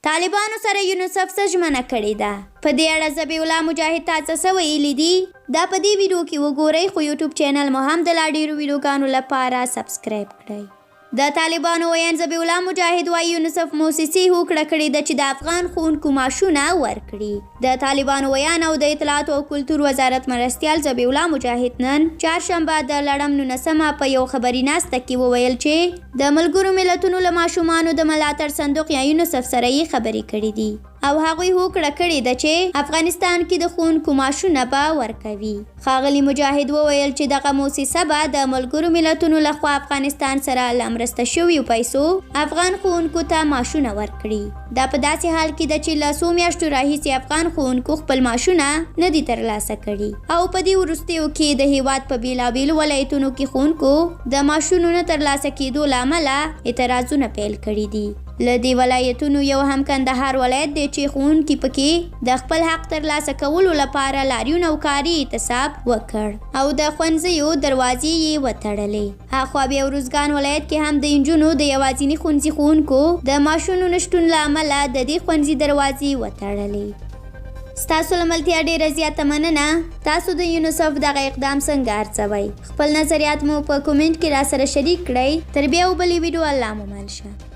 طالبانو سره یونیسف څه ژمنه کړې ده؟ په دې اړه ذبیح الله مجاهد تازه څه ویلي دي؟ دا په دې ویډیو کې وګورئ، خو یوټیوب چینل مو هم د لا ډیرو ویډیوګانو لپاره سبسکرایب کړئ. د طالبانو ویاند ذبیح الله مجاهد وايي، یونیسف موسسې هوکړه کړې ده چې د افغان ښوونکو معاشونه ورکړي. د طالبانو ویاند او د اطلاعاتو او کلتور وزارت مرستیال ذبیح الله مجاهد نن چهارشنبه د لړم 19مه په یو خبري ناسته کې وویل چې د ملګرو ملتونو له ماشومانو د ملاتړ صندوق یا یونیسف سره یې خبرې کړې دي او هغوی هوکړه کړې ده چې افغانستان کې د ښوونکو معاشونه به ورکوي. ښاغلي مجاهد وویل چې دغه موسسه به د ملګرو ملتونو له خوا افغانستان سره له مرسته شویو پیسو افغان ښوونکو ته معاشونه ورکړي. دا په داسې حال کې ده چې له څو میاشتو راهیسې افغان ښوونکو خپل معاشونه نه دي ترلاسه کړي او په دې وروستیو کې د هېواد په بېلابېلو ولایتونو کې ښوونکو د معاشونو نه ترلاسه کېدو له امله اعتراضونه پیل کړي دي. له دې ولایتونو یو هم کندهار ولایت دی چې ښوونکي پکې د خپل حق ترلاسه کولو لپاره لاریون او کاري اعتصاب وکړ او د ښوونځیو دروازې یې وتړلې. هاخوا بیا ارزګان ولایت کې هم د انجونو د یوازیني ښوونځي ښوونکو د معاشونو نشتون له امله د دې ښوونځي دروازې وتړلې. ستاسو له ملتیا ډیره زیاته مننه. تاسو د یونیسف دغه اقدام څنګه ارزوئ؟ خپل نظریات مو په کومنټ کې راسره شریک کړئ. تر بیا او بلې ویډیو الله مو مل شه.